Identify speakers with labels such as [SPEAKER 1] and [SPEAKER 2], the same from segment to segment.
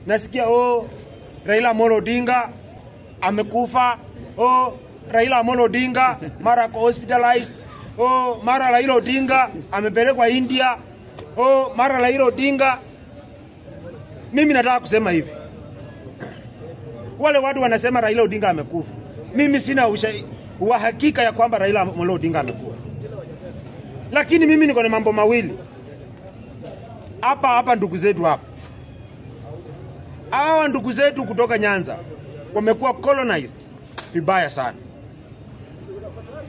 [SPEAKER 1] Nasikia oh, Raila Amolo Odinga amekufa. Oh, Raila Amolo Odinga mara ako hospitalized. Oh, mara Raila Odinga amepelekwa India. Oh, mara Raila Odinga. Mimi nataka kusema hivi. Wale watu wanasema Raila Odinga amekufa. Mimi sina uhakika ya kwamba Raila Amolo Odinga amekufa. Lakini mimi niko na mambo mawili. Hapa hapa ndugu zetu hapa. Hawa ndugu zetu kutoka Nyanza wamekuwa colonized vibaya sana.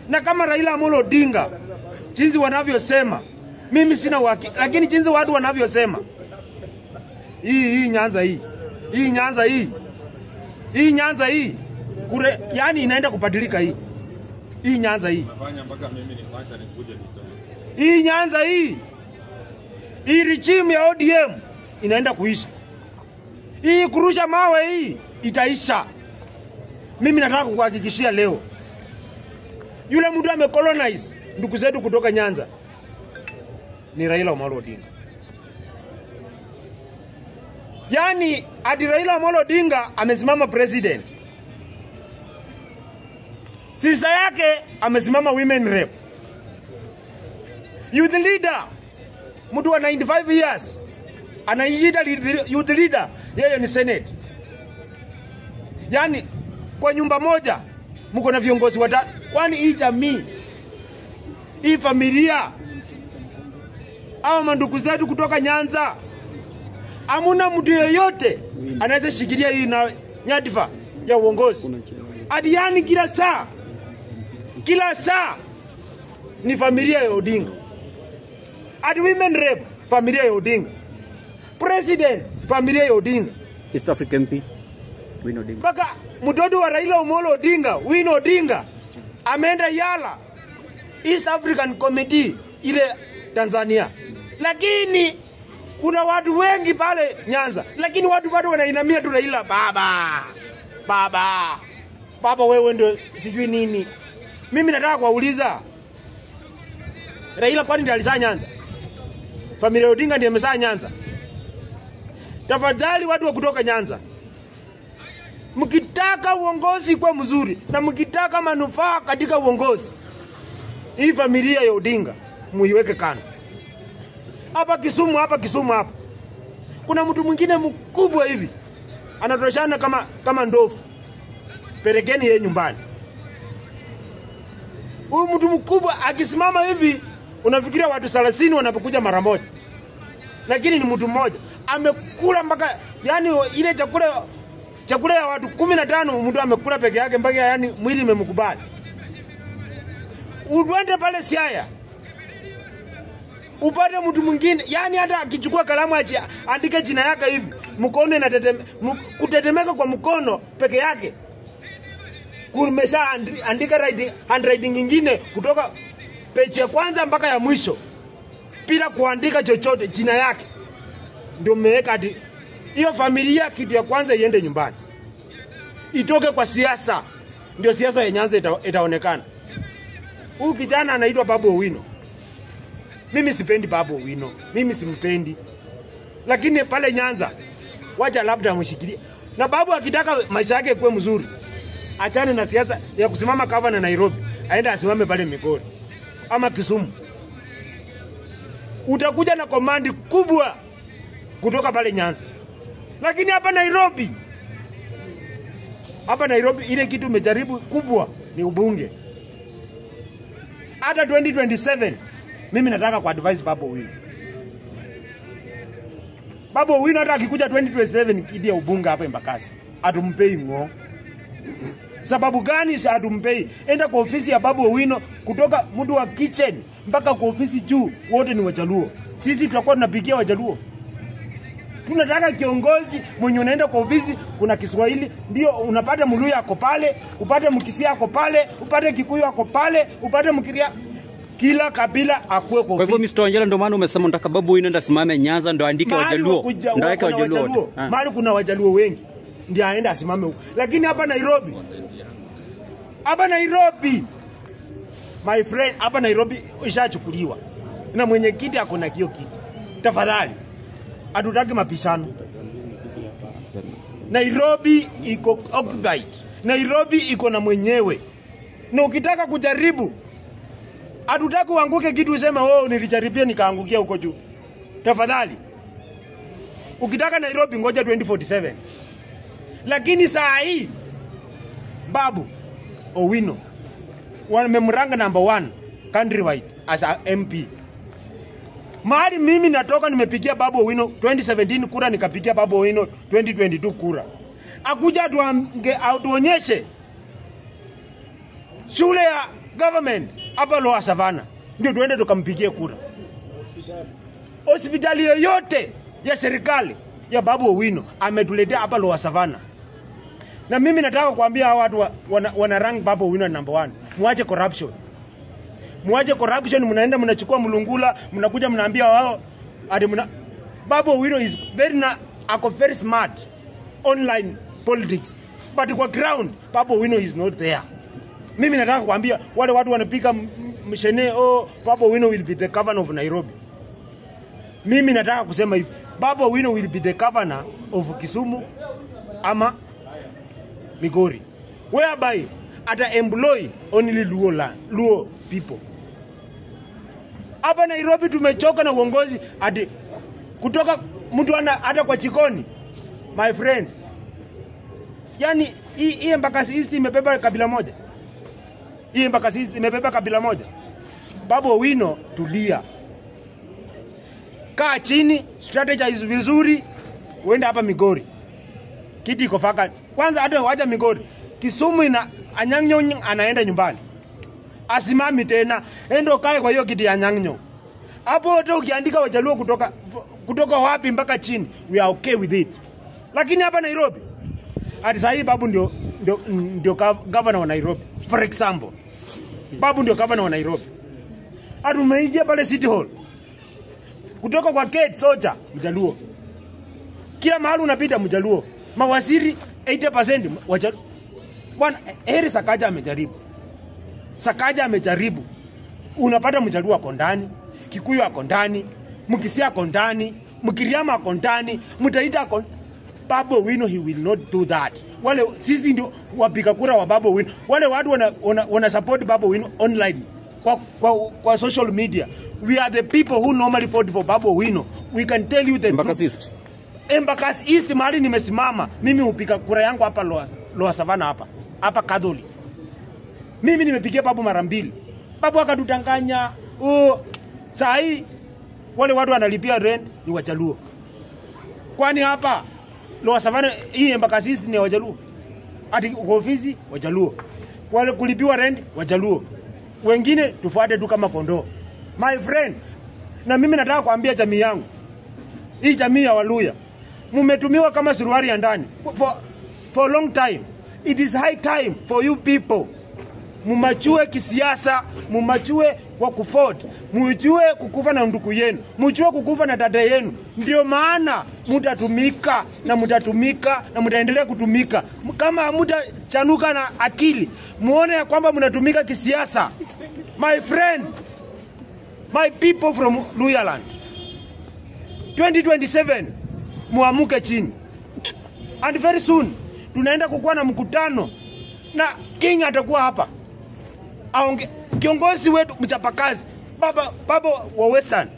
[SPEAKER 1] Na kama Raila Amolo Odinga jinsi wanavyosema, mimi sina uhakika, lakini jinsi watu wanavyosema, hii Nyanza hii, hii Nyanza hii, hii Nyanza hii kure, yani inaenda kubadilika hii. Hii Nyanza hii.
[SPEAKER 2] Nafanya mpaka mimi niacha nikuje nitoe.
[SPEAKER 1] Hii Nyanza hii. Hii regime ya ODM inaenda kuisha. Hii kurusha mawe hii itaisha. Mimi nataka kukuhakikishia leo. Yule mtu amecolonize ndugu zetu kutoka Nyanza ni Raila Amolo Odinga. Yani ati Raila Amolo Odinga amesimama president. Sisa yake amesimama women rep. Youth leader, mtu wa 95 years anajiita youth leader, yeye ni senate. Yani kwa nyumba moja mko na viongozi watatu. Kwani hii jamii, hii familia, au mandugu zetu kutoka Nyanza, hamuna mtu yeyote anaweza shikilia hii na nyadhifa ya uongozi. Ati yani kila saa, kila saa ni familia ya Odinga. Ati women rep, familia ya Odinga. President, familia ya Odinga.
[SPEAKER 3] East Africa MP Winnie Odinga.
[SPEAKER 1] Mpaka mtoto wa Raila Amolo Odinga, Winnie Odinga, ameenda Yala, East African Committee ile Tanzania. Lakini kuna watu wengi pale Nyanza, lakini watu bado wanainamia tu Raila, baba, baba, baba wewe ndio sijui nini. Mimi nataka kuwauliza, Raila kwani ndiye alizaa Nyanza? Familia Odinga ndiye amezaa Nyanza? Tafadhali watu wa kutoka Nyanza, mkitaka uongozi kuwa mzuri na mkitaka manufaa katika uongozi, hii familia ya Odinga muiweke kando. Hapa Kisumu, hapa Kisumu hapa kuna mtu mwingine mkubwa hivi anatoshana kama ndovu. Pelekeni yeye nyumbani. Huyu mtu mkubwa akisimama hivi unafikiria watu 30 wanapokuja mara moja. Lakini ni mtu mmoja amekula mpaka yani ile chakula ya watu 15 mtu amekula peke yake mpaka yani mwili imemkubali. Uende pale Siaya upate mtu mwingine, yani hata akichukua kalamu andike jina yake hivi, mkono kutetemeka kwa mkono peke yake kumesha andika handwriting nyingine kutoka page ya kwanza mpaka ya mwisho bila kuandika chochote, jina yake ndio mmeweka. Hiyo familia kitu ya kwanza iende nyumbani, itoke kwa siasa, ndio siasa ya Nyanza itaonekana. Huyu kijana anaitwa Babu Owino. Mimi sipendi Babu Owino, mimi simpendi, lakini pale Nyanza wacha labda amshikilie. Na Babu akitaka maisha yake kuwe mzuri, achane na siasa ya kusimama gavana Nairobi, aende asimame pale Migori ama Kisumu. Utakuja na komandi kubwa kutoka pale Nyanza. Lakini hapa Nairobi, hapa Nairobi ile kitu umejaribu kubwa ni ubunge. Hata 2027 mimi nataka ku advise Babu Owino. Babu Owino hata akikuja 2027 kidi ya ubunge hapa Embakasi, atumpei ngo. Sababu gani si atumpei? Enda kwa ofisi ya Babu Owino, kutoka mtu wa kitchen mpaka kwa ofisi juu, wote ni Wajaluo. Sisi tutakuwa tunapigia Wajaluo. Tunataka kiongozi mwenye unaenda kwa ofisi kuna Kiswahili, ndio unapata Mluya ako pale, upate Mkisia ako pale, upate Kikuyu ako pale, upate Mkiria, kila kabila akuwe kwa
[SPEAKER 3] Kwa hivyo
[SPEAKER 1] ofisi.
[SPEAKER 3] Mr. Wanjala, ndio maana umesema unataka Babu Owino ndo asimame Nyanza ndo andike Wajaluo, ndo aweke Wajaluo.
[SPEAKER 1] Mahali kuna Wajaluo wengi ndio aende asimame huko. Lakini hapa Nairobi, hapa Nairobi my friend, hapa Nairobi ishachukuliwa na mwenyekiti ako na kio kitu. Tafadhali hatutaki mapishano. Nairobi iko occupied. Nairobi iko na mwenyewe. Na ukitaka kujaribu, hatutaki uanguke kitu useme oh, nilijaribia nikaangukia huko juu. Tafadhali. Ukitaka Nairobi ngoja 2047. Lakini saa hii Babu Owino wamemranga number 1 countrywide as a MP. Mahali mimi natoka nimepigia Babu Owino 2017 kura, nikapigia Babu Owino 2022 kura. Akuja atuonyeshe shule ya government hapa Lower Savannah ndio tuende tukampigie kura. Hospitali yoyote ya serikali ya Babu Owino ametuletea hapa Lower Savannah. Na mimi nataka kuambia hawa watu wana rank Babu Owino number 1. Muache corruption. Muache corruption, mnaenda mnachukua mlungula, mnakuja mnaambia wao ati Babu Owino is very ako very smart online politics. But kwa ground Babu Owino is not there. Mimi nataka kuambia wale watu wanapika mshene, oh, Babu Owino will be the governor of Nairobi. Mimi nataka kusema hivi, Babu Owino will be the governor of Kisumu ama Migori, whereby ata employ only Luo people. Hapa Nairobi tumechoka na uongozi ati kutoka mtu ana hata kwa chikoni, my friend. Yani hii Embakasi East imebeba kabila moja. Hii Embakasi East imebeba kabila moja. Babu Owino, tulia. Kaa chini, strategize vizuri, uende hapa Migori. Kiti iko vacant. Kwanza hata wacha Migori. Kisumu ina Anyang' Nyong'o anaenda nyumbani. Asimami tena, endo kae kwa hiyo kiti ya Anyang' Nyong'o. Hapo wote ukiandika Wajaluo kutoka wapi mpaka chini, we are okay with it. Lakini hapa Nairobi, hadi sasa hivi Babu ndio governor wa Nairobi. For example, Babu ndio governor wa Nairobi. Hadi umeingia pale City Hall. Kutoka kwa gate soja Mjaluo. Kila mahali unapita Mjaluo. Mawaziri 80% Wajaluo. Bwana Heri Sakaja amejaribu. Sakaja amejaribu. Unapata Mjaluo ako ndani, Kikuyu ako ndani, Mkisii ako ndani, Mkiriama ako ndani, Mtaita ako. Babu Owino he will not do that. Wale sisi ndio wapiga kura wa Babu Owino. Wale watu wana support Babu Owino online kwa social media. We are the people who normally vote for Babu Owino. We can tell you the
[SPEAKER 3] Embakasi East.
[SPEAKER 1] Embakasi East mahali nimesimama, mimi hupiga kura yangu hapa Lower Savannah hapa. Hapa Catholic. Mimi nimepigia Babu mara mbili. Babu akatudanganya. Oh, saa hii wale watu wanalipia rent ni Wajaluo. Kwani hapa Lower Savannah hii Embakasi East ni Wajaluo. Ati ofisi Wajaluo. Wale kulipiwa rent Wajaluo. Wengine tufuate tu kama kondoo. My friend, na mimi nataka kuambia jamii yangu. Hii jamii ya Waluya, mmetumiwa kama suruali ya ndani for a long time. It is high time for you people. Mumachue kisiasa, mumachue kwa kuford, mujue kukufa na ndugu yenu, mujue kukufa na dada yenu. Ndio maana mutatumika na mutatumika na mutaendelea kutumika. Kama mutachanuka na akili, muone ya kwamba mnatumika kisiasa. My friend, my people from Luhyaland, 2027 muamuke chini. And very soon tunaenda kukuwa na mkutano na King atakuwa hapa. Aonge kiongozi wetu mchapakazi, baba wa Western.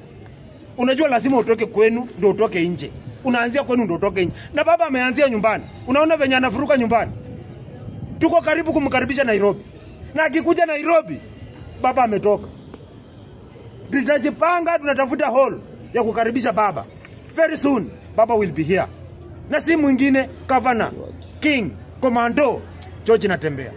[SPEAKER 1] Unajua lazima utoke kwenu ndio utoke nje. Unaanzia kwenu ndio utoke nje. Na baba ameanzia nyumbani. Unaona venye anafuruka nyumbani. Tuko karibu kumkaribisha Nairobi. Na akikuja Nairobi, baba ametoka. Tunajipanga, tunatafuta hall ya kukaribisha baba. Very soon baba will be here. Na si mwingine, governor, king, commando George Natembeya.